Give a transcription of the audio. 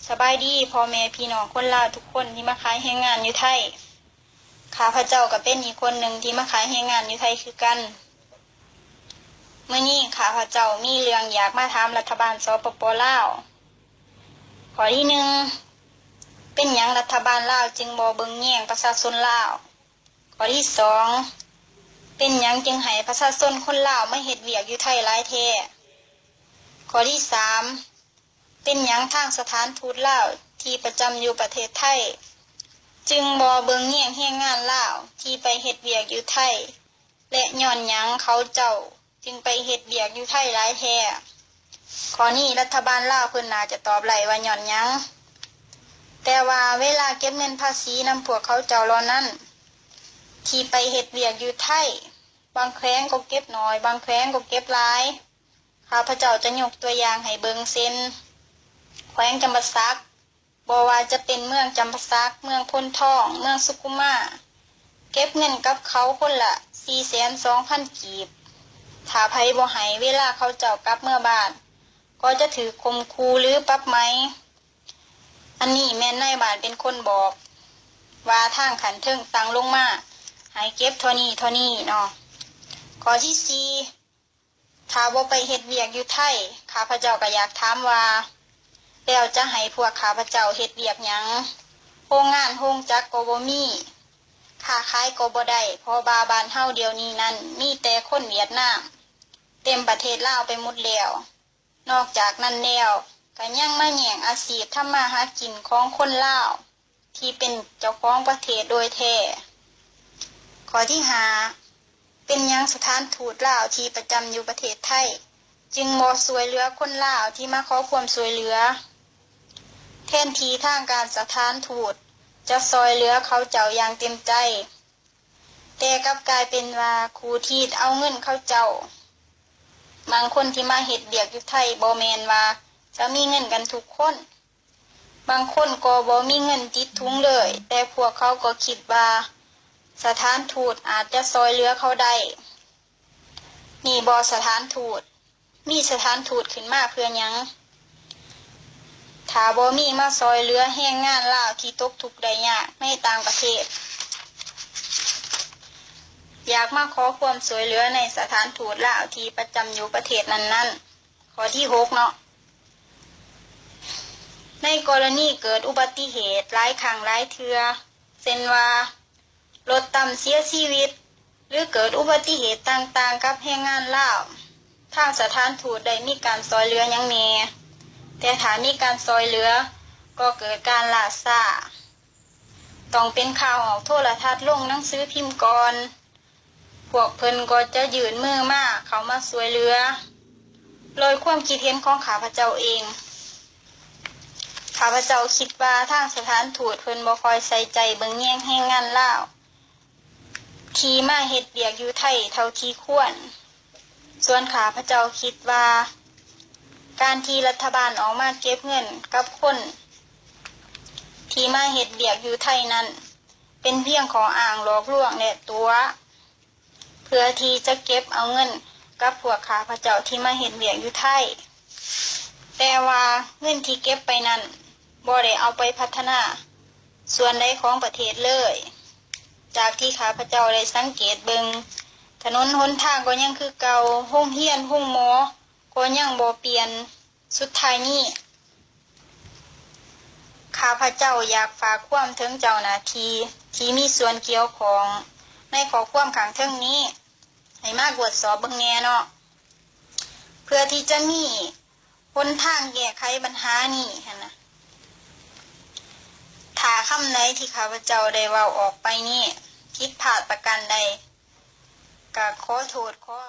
ສະບາຍດີພໍ່ແມ່ພີ່ນ້ອງຄົນລາວທຸກຄົນທີ່ມາຂາຍແຮງງານຢູ່ໄທ. ຂ້າພະເຈົ້າກໍເປັນອີກຄົນໜຶ່ງທີ່ມາຂາຍແຮງງານຢູ່ໄທຄືກັນ. ມື້ນີ້ຂ້າພະເຈົ້າມີເລື່ອງຢາກມາຖາມລັດຖະບານ ສປປ ລາວ. ຂໍ້ທີໜຶ່ງ, ເປັນຫຍັງລັດຖະບານລາວຈຶ່ງບໍ່ເບິ່ງແຍງປະຊາຊົນລາວ? ຂໍ້ທີສອງ, ເປັນຫຍັງຈຶ່ງໃຫ້ປະຊາຊົນຄົນລາວມາເຮັດວຽກຢູ່ໄທຫຼາຍແທ້? ຂໍ້ທີສາມ, ເປັນຫຍັງທາງສະຖານທູດລາວທີ່ປະຈຳຢູ່ປະເທດໄທ ຈຶ່ງບໍ່ເບິ່ງແຍງແຮງງານລາວທີ່ໄປເຮັດວຽກຢູ່ໄທ ແລະ ຍ້ອນຫຍັງເຂົາເຈົ້າຈຶ່ງໄປເຮັດວຽກຢູ່ໄທຫຼາຍແທ້? ຂໍ້ນີ້ລັດຖະບານລາວເພິ່ນໜ້າຈະຕອບໄດ້ວ່າຍ້ອນຫຍັງ. ແຕ່ວ່າເວລາເກັບເງິນພາສີນຳພວກເຂົາເຈົ້າເຫຼົ່ານັ້ນ ທີ່ໄປເຮັດວຽກຢູ່ໄທ, ບາງແຂວງກໍເກັບໜ້ອຍ, ບາງແຂວງກໍເກັບຫຼາຍ. ຂ້າພະເຈົ້າຈະຍົກຕົວຢ່າງໃຫ້ເບິ່ງ ເຊັ່ນ ແຂວງຈຳປາສັກ, ບໍ່ວ່າຈະເປັນເມືອງຈຳປາສັກ, ເມືອງໂພນທອງ, ເມືອງສຸຂຸມາ, ເກັບເງິນກັບເຂົາຄົນລະສີ່ແສນສອງພັນກີບ. ຖ້າໃຜບໍ່ໃຫ້ ເວລາເຂົາເຈົ້າກັບເມືອບ້ານ ກໍຈະຖືກຂົ່ມຂູ່ ຫຼື ປັບໃໝ. ອັນນີ້ແມ່ນນາຍບ້ານເປັນຄົນບອກ ວ່າທາງຂັ້ນເທິງສັ່ງລົງມາໃຫ້ເກັບເທົ່ານີ້ເທົ່ານີ້ເນາະ. ຂໍ້ທີສີ່, ຖ້າບໍ່ໄປເຮັດວຽກຢູ່ໄທ, ຂ້າພະເຈົ້າກໍຢາກຖາມວ່າ ແລ້ວຈະໃຫ້ພວກຂ້າພະເຈົ້າເຮັດວຽກຫຍັງ? ໂຮງງານໂຮງຈັກກໍບໍ່ມີ, ຄ້າຂາຍກໍບໍ່ໄດ້, ເພາະວ່າບ້ານເຮົາດຽວນີ້ນັ້ນມີແຕ່ຄົນຫວຽດນາມເຕັມປະເທດລາວໄປໝົດແລ້ວ. ນອກຈາກນັ້ນແລ້ວ ກໍຍັງມາແຍ່ງອາຊີບທຳມາຫາກິນຂອງຄົນລາວ ທີ່ເປັນເຈົ້າຂອງປະເທດໂດຍແທ້. ຂໍ້ທີຫ້າ, ເປັນຫຍັງສະຖານທູດລາວທີ່ປະຈຳຢູ່ປະເທດໄທ ຈຶ່ງບໍ່ຊ່ວຍເຫຼືອຄົນລາວທີ່ມາຂໍຄວາມຊ່ວຍເຫຼືອ? ແທນທີ່ທາງການສະຖານທູດຈະຊ່ວຍເຫຼືອເຂົາເຈົ້າຢ່າງເຕັມໃຈ, ແຕ່ກັບກາຍເປັນວ່າຂູດຮີດເອົາເງິນເຂົາເຈົ້າ. ບາງຄົນທີ່ມາເຮັດວຽກຢູ່ໄທ ບໍ່ແມ່ນວ່າຈະມີເງິນກັນທຸກຄົນ. ບາງຄົນກໍບໍ່ມີເງິນຕິດຖົງເລີຍ, ແຕ່ພວກເຂົາກໍຄິດວ່າສະຖານທູດອາດຈະຊ່ວຍເຫຼືອເຂົາໄດ້. ນີ້ບໍ່ສະຖານທູດ? ມີສະຖານທູດຂຶ້ນມາເພື່ອຫຍັງ ຖ້າບໍ່ມີມາຊ່ວຍເຫຼືອແຮງງານລາວທີ່ຕົກທຸກໄດ້ຍາກໃນຕ່າງປະເທດ? ຢາກມາຂໍຄວາມຊ່ວຍເຫຼືອໃນສະຖານທູດລາວທີ່ປະຈຳຢູ່ປະເທດນັ້ນໆ. ຂໍ້ທີຫົກເນາະ, ໃນກໍລະນີເກີດອຸບັດຕິເຫດຫຼາຍຄັ້ງຫຼາຍເທື່ອ ເຊັ່ນວ່າ ລົດຕ່ຳເສຍຊີວິດ ຫຼື ເກີດອຸບັດຕິເຫດຕ່າງໆກັບແຮງງານລາວ, ທາງສະຖານທູດໄດ້ມີການຊ່ວຍເຫຼືອຫຍັງແດ່? ແຕ່ຖ້າມີການຊ່ວຍເຫຼືອ ກໍເກີດການລ່າຊ້າ, ຕ້ອງເປັນຂ່າວອອກໂທລະທັດ ລົງໜັງສືພິມກ່ອນ, ພວກເພິ່ນກໍຈະຍື່ນມືມາ ເຂົ້າມາຊ່ວຍເຫຼືອ. ໂດຍຄວາມຄິດເຫັນຂອງຂ້າພະເຈົ້າເອງ, ຂ້າພະເຈົ້າຄິດວ່າທາງສະຖານທູດເພິ່ນບໍ່ຄ່ອຍໃສ່ໃຈເບິ່ງແຍງແຮງງານລາວ ທີ່ມາເຮັດວຽກຢູ່ໄທເທົ່າທີ່ຄວນ. ສ່ວນຂ້າພະເຈົ້າຄິດວ່າ ການທີ່ລັດຖະບານອອກມາເກັບເງິນກັບຄົນທີ່ມາເຮັດວຽກຢູ່ໄທນັ້ນ ເປັນພຽງຂໍ້ອ້າງຫຼອກລວງ ແລະ ຕົວະ ເພື່ອທີ່ຈະເກັບເອົາເງິນກັບພວກຂ້າພະເຈົ້າທີ່ມາເຮັດວຽກຢູ່ໄທ. ແຕ່ວ່າເງິນທີ່ເກັບໄປນັ້ນ ບໍ່ໄດ້ເອົາໄປພັດທະນາສ່ວນໃດຂອງປະເທດເລີຍ. ຈາກທີ່ຂ້າພະເຈົ້າໄດ້ສັງເກດເບິ່ງ, ຖະໜົນຫົນທາງກໍຍັງຄືເກົ່າ, ໂຮງຮຽນ, ໂຮງໝໍກໍຍັງບໍ່ປ່ຽນ. ສຸດທ້າຍນີ້ ຂ້າພະເຈົ້າຢາກຝາກຄວາມເຖິງເຈົ້າໜ້າທີ່ທີ່ມີສ່ວນກ່ຽວຂ້ອງໃນຂໍ້ຄວາມຂ້າງເທິງນີ້ ໃຫ້ມາກວດສອບເບິ່ງແດ່ເນາະ, ເພື່ອທີ່ຈະມີຫົນທາງແກ້ໄຂບັນຫານີ້ຫັ້ນນະ. ຖ້າຄຳໃດທີ່ຂ້າພະເຈົ້າໄດ້ເວົ້າອອກໄປນີ້ ຜິດພາດປະການໃດ ກະຂໍໂທດຂໍ